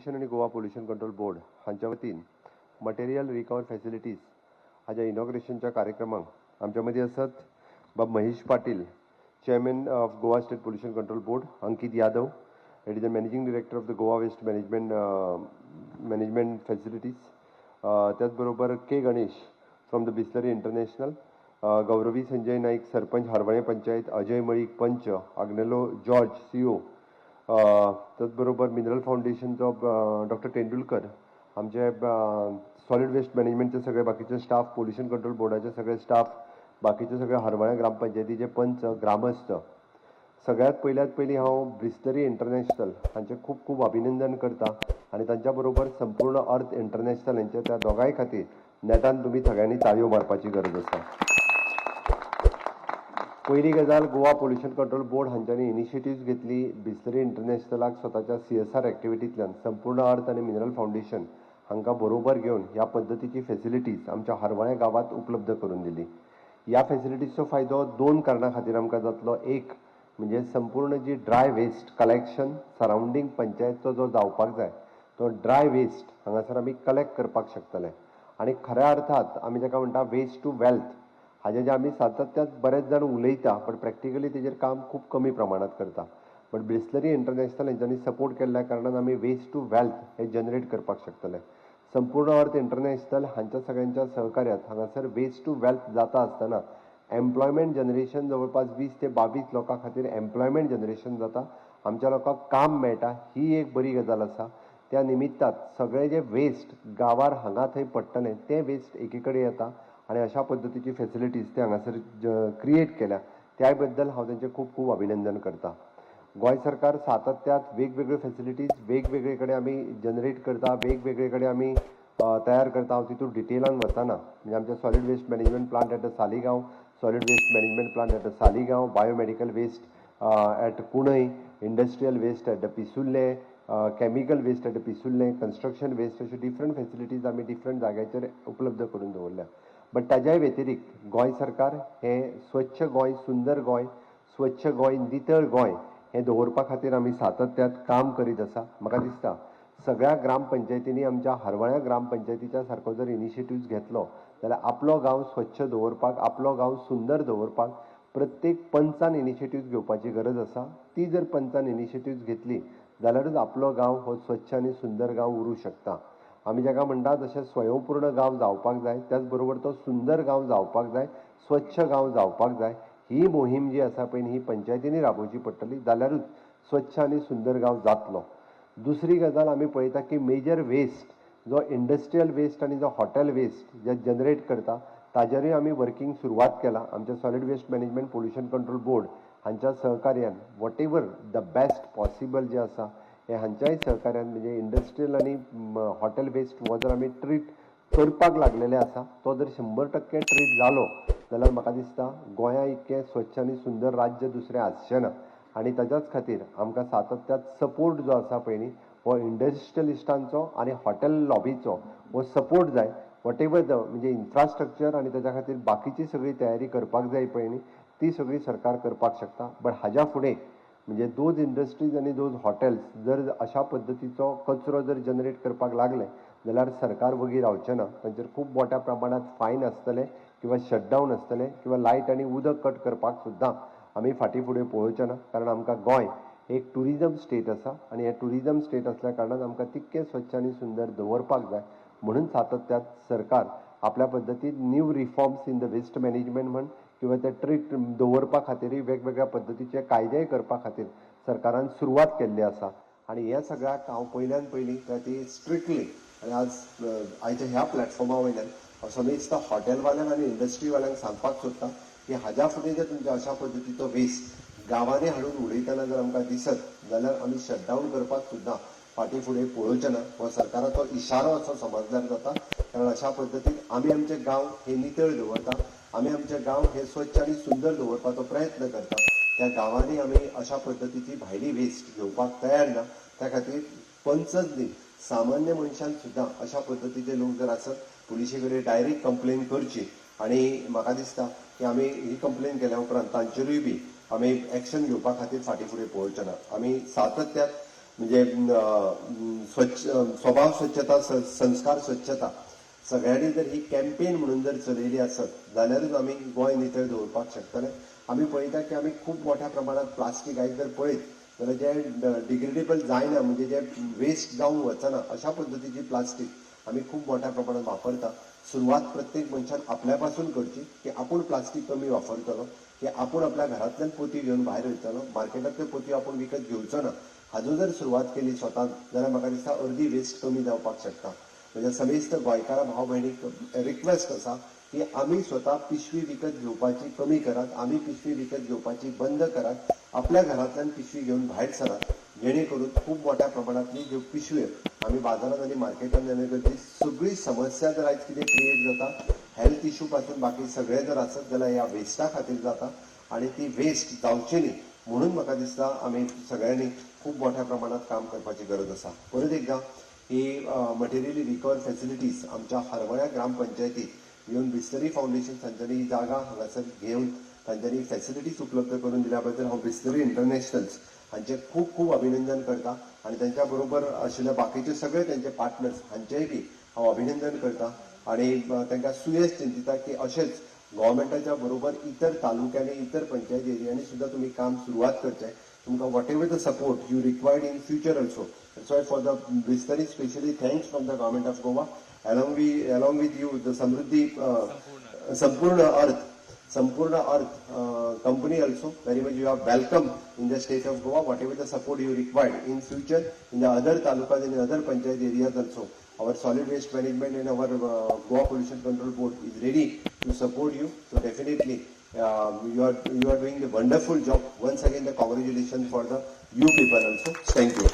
Foundation आनी Goa pollution control board हांच्या वतीन मटेरियल रिकवर फॅसिलिटीज हाज्या इनॉग्रेशनच्या कार्यक्रमाक आमच्या मदीं आसात बाब Mahesh Patil, Chairman of Goa State Pollution Control Board, Ankit Yadav, it is the Managing Director of the Goa Waste Management Facilities, त्याचबरोबर K Ganesh from the Bisleri international, Gauravi Sanjay Naik, sarpanch Harvalem panchayat, Ajay Malik पंच, Agnelo George CO, त्याचबरोबर mineral फाउंडेशनचो doctor Tendulkar, आमचे solid waste मॅनेजमेंटचे सगळे बाकीचे staff, pollution control बोर्डाचे सगळे staff, बाकीचे सगळे हरवळ्या ग्रामपंचायतीचे पंच, ग्रामस्थ. सगळ्यात पयल्यात पयलीं हांव ब्रिस्लरी इंटरनॅशनल हांचें खूब खूब अभिनंदन करता आनी तांच्या बरोबर संपूर्ण अर्थ इंटरनॅशनल हांच्या त्या दोगांय खातीर नेटान तुमी सगळ्यांनी ताळयो मारपाची गरज आसा. पयली गजाल, गोवा पोल्युशन कंट्रोल बोर्ड हांच्यांनी इनिशिएटिव्ज घेतली. बिस्लरी इंटरनॅशनलाक स्वताच्या सीएसआर एक्टिविटींतल्यान संपूर्ण अर्थ आनी मिनरल फावंडेशन हांकां बरोबर घेवन ह्या पद्दतीची फेसिलिटीज आमच्या हरवळ्या गांवांत उपलब्ध करून दिली. ह्या फेसिलिटीजचो फायदो दोन कारणां खातीर आमकां जातलो. एक म्हणजे संपूर्ण जी ड्राय वेस्ट कलेक्शन सरावंडींग पंचायतचो जो जावपाक जाय, तो ड्राय वेस्ट हांगासर आमी कलेक्ट करपाक शकतले आनी खऱ्या अर्थात आमी ताका म्हणटा वेस्ट टू वेल्थ. हाजें जें आमी सातत्यात बरेच जाण उलयता, बट प्रॅक्टिकली तेजेर काम खूब कमी प्रमाणांत करता. बट ब्रिस्लरी इंटरनॅशनल हेंच्यांनी सपोर्ट केल्ल्या कारणान आमी वेस्ट टू वेल्थ हे जनरेट करपाक शकतले. संपूर्ण अर्थ इंटरनॅशनल हांच्या सगळ्यांच्या सहकार्यात हांगासर वेस्ट टू वेल्थ जाता आसतना एम्प्लॉयमेंट जनरेशन, जवळपास 20 ते 22 लोकां खातीर एम्प्लॉयमेंट जनरेशन जाता, आमच्या लोकांक काम मेळटा, ही एक बरी गजाल आसा. त्या निमित्तात सगळे जे वेस्ट गांवार हांगा थंय पडटलें, तें वेस्ट एकी कडेन येता आनी अशा पद्दतीची फेसिलिटीज ते हांगासर क्रिएट केल्या, त्या बद्दल हांव तेंचें खूब खूब अभिनंदन करता. गोंय सरकार सातत्यात वेगवेगळ्यो फेसिलिटीज वेगवेगळे कडेन आमी जनरेट करता, वेगवेगळे कडेन आमी तयार करता. हांव तितून डिटेलान वचना. म्हणजे आमचे solid waste management plant at Saligao, solid waste management plant at Saligao, biomedical waste at Cuncolim, industrial waste at Pissurlem, chemical waste at Pissurlem, construction waste, अश्यो डिफरंट फेसिलिटीज आमी डिफरंट जाग्याचेर उपलब्ध करून दवरल्या. बट ताज्याय व्यतिरिक्त गोंय सरकार हें स्वच्छ गोंय, सुंदर गोंय, स्वच्छ गोंय, नितळ गोंय हें दवरपा खातीर आमी सातत्यात काम करीत आसा. म्हाका दिसता सगळ्या ग्रामपंचायतींनी आमच्या हरवळ्या ग्रामपंचायतीच्या सारको जर इनिशिएटिव्ज घेतलो जाल्यार आपलो गांव स्वच्छ दवरपाक, आपलो गांव सुंदर दवरपाक प्रत्येक पंचान इनिशिएटिव्ज घेवपाची गरज आसा. ती जर पंचान इनिशिएटिव्ज घेतली जाल्यारूच आपलो गांव हो स्वच्छ आनी सुंदर गांव उरूंक शकता. आमी जाका म्हणटा तशें स्वयंपूर्ण गांव जावपाक जाय, त्याच बरोबर तो सुंदर गांव जावपाक जाय, स्वच्छ गांव जावपाक जाय. ही मोहीम जी आसा पळय, ही पंचायतींनी राबोवची पडटली, जाल्यारूच स्वच्छ आनी सुंदर गांव जातलो. दुसरी गजाल, आमी पळयता की मेजर वेस्ट जो इंडस्ट्रियल वेस्ट आनी जो हॉटेल वेस्ट जे जनरेट करता, ताजेरूय आमी वर्कींग सुरवात केला. आमच्या solid waste management, pollution control board हांच्या सहकार्यान, whatever the best possible जे आसा हे हांच्याय सहकार्यान, म्हणजे इंडस्ट्रियल आनी हॉटेल वेस्ट हो जर आमी ट्रीट करपाक लागलेले आसा, तो जर 100% ट्रीट जालो जाल्यार म्हाका दिसता गोंया इतकें स्वच्छ आनी सुंदर राज्य दुसरें आसचें ना. आनी ताच्याच खातीर आमकां सातत्यात सपोर्ट जो आसा पळय न्ही, हो इंडस्ट्रियलिस्टांचो आनी हॉटेल लॉबीचो हो सपोर्ट जाय. What ever the म्हणजे इन्फ्रास्ट्रक्चर आनी ताच्या खातीर बाकीची सगळी तयारी करपाक जाय पळय न्ही, ती सगळी सरकार करपाक शकता. बट हाज्या फुडें म्हणजे those industries आनी those hotels जर अशा पद्दतीचो कचरो जर जनरेट करपाक लागले जाल्यार सरकार वगी रावचें ना. तांचेर खूब मोठ्या प्रमाणात फायन आसतले किंवा शटडावन आसतले किंवा लायट आनी उदक कट करपाक सुद्दां आमी फाटीं फुडें पळोवचे ना. कारण आमकां गोंय एक ट्युरिजम स्टेट आसा आनी हें ट्युरिजम स्टेट असल्या कारणान आमकां तितकें स्वच्छ आनी सुंदर दवरपाक जाय. म्हणून सातत्यात सरकार आपल्या पद्दतीन new reforms in the waste management म्हण किंवा ते ट्रीट दवरपा खातीरूय वेगवेगळ्या पद्दतीचे कायदेय करपा खातीर सरकारान सुरवात केल्ली आसा. आनी हे सगळ्याक हांव पयल्यान पयलीं ती स्ट्रिक्टली आनी आज आयच्या ह्या प्लॅटफॉर्मा वयल्यान हांव समेस्त हॉटेलवाल्यांक आनी इंडस्ट्रीवाल्यांक सांगपाक सोदता की हाज्या फुडें जर तुमच्या अशा पद्दतीचो वेस्ट गांवांनी हाडून उडयतना जर आमकां दिसत जाल्यार आमी शटडावन करपाक सुद्दां फाटीं फुडें पळोवचे ना. हो सरकाराचो इशारो असो समजल्यार जाता. कारण अशा पद्दतीन आमी आमचे गांव हे नितळ दवरता, आमी आमचे गांव हे स्वच्छ आनी सुंदर दवरपाचो प्रयत्न करता. त्या गांवांनी आमी अशा पद्दतीची भायली वेस्ट घेवपाक तयार ना. त्या खातीर पंचच न्ही, सामान्य मनशान सुद्दां अशा पद्दतीचे लोक जर आसत, पुलिशे कडेन डायरेक्ट कंप्लेन करची. आनी म्हाका दिसता की आमी ही कंप्लेन केल्या उपरांत तांचेरूय बी आमी एक्शन घेवपा खातीर फाटीं फुडें पळोवचे ना. आमी सातत्यात म्हणजे स्वच्छ स्वभाव स्वच्छता, संस्कार स्वच्छता, सगळ्यांनी जर ही कॅम्पेन म्हणून जर चलयली आसत जाल्यारूच आमी गोंय नितळ दवरपाक शकतले. आमी पळयता की आमी खूब मोठ्या प्रमाणात प्लास्टीक आयज जर पळयत जाल्यार जे डिग्रेडेबल जायना, म्हणजे जे वेस्ट जावंक वचना अशा पद्दतीची प्लास्टीक आमी खूब मोठ्या प्रमाणात वापरता. सुरवात प्रत्येक मनशान आपल्या पासून करची की आपूण प्लास्टीक कमी वापरतलो, की आपूण आपल्या घरांतल्यान पोती घेवन भायर वयतलो, मार्केटांतल्यो पोतयो आपूण विकत घेवचो ना. हाजो जर सुरवात केली स्वता जाल्यार म्हाका दिसता अर्दी वेस्ट कमी जावपाक शकता. म्हणजे समेस्त गोंयकारा भाव भयणीक रिक्वेस्ट आसा की आमी स्वता पिशवी विकत घेवपाची कमी करात, आमी पिशवी विकत घेवपाची बंद करात, आपल्या घरांतल्यान पिशवी घेवन भायर सरात, जेणे करून खूब मोठ्या प्रमाणांतली ज्यो पिशव्यो आमी बाजारांत आनी मार्केटांत येणे सगळी समस्या जर आयज कितें क्रिएट जाता, हेल्थ इशू पासून बाकी सगळें जर आसत जाल्यार ह्या वेस्टा खातीर जाता आनी ती वेस्ट जावची न्ही म्हणून म्हाका दिसता आमी सगळ्यांनी खूब मोठ्या प्रमाणात काम करपाची गरज आसा. परत एकदां ही मटेरियल रिकवर फॅसिलिटीज आमच्या हरवळ्या ग्रामपंचायतीत येवन बिस्लरी फावंडेशन तांच्यांनी ही जागा हांगासर घेवन तांच्यांनी फॅसिलिटीज उपलब्ध करून दिल्या बद्दल हांव बिस्लरी इंटरनॅशनल्स हांचें खूब खूब अभिनंदन करता आनी तांच्या बरोबर आशिल्ले बाकीचे सगळे तांचे पार्टनर्स हांचेय बी हांव अभिनंदन करता आनी तांकां सुयेस चिंतिता की अशेंच गव्हर्मेंटाच्या बरोबर इतर तालुक्यांनी, इतर पंचायत एरियांनी सुद्दां तुमी काम सुरवात करचें. तुमकां whatever the support you required in future also. That's why for the Bisleri specially thanks from the government of Goa along with you the Samruddhi Sampoorna Earth company also, very much you are welcome in the state of Goa. Whatever the support you required in future in the other talukas, in other panchayat areas also, our solid waste management and our Goa Pollution Control Board is ready to support you. So definitely you are doing a wonderful job. Once again, the congratulations for the you people also. Thank you.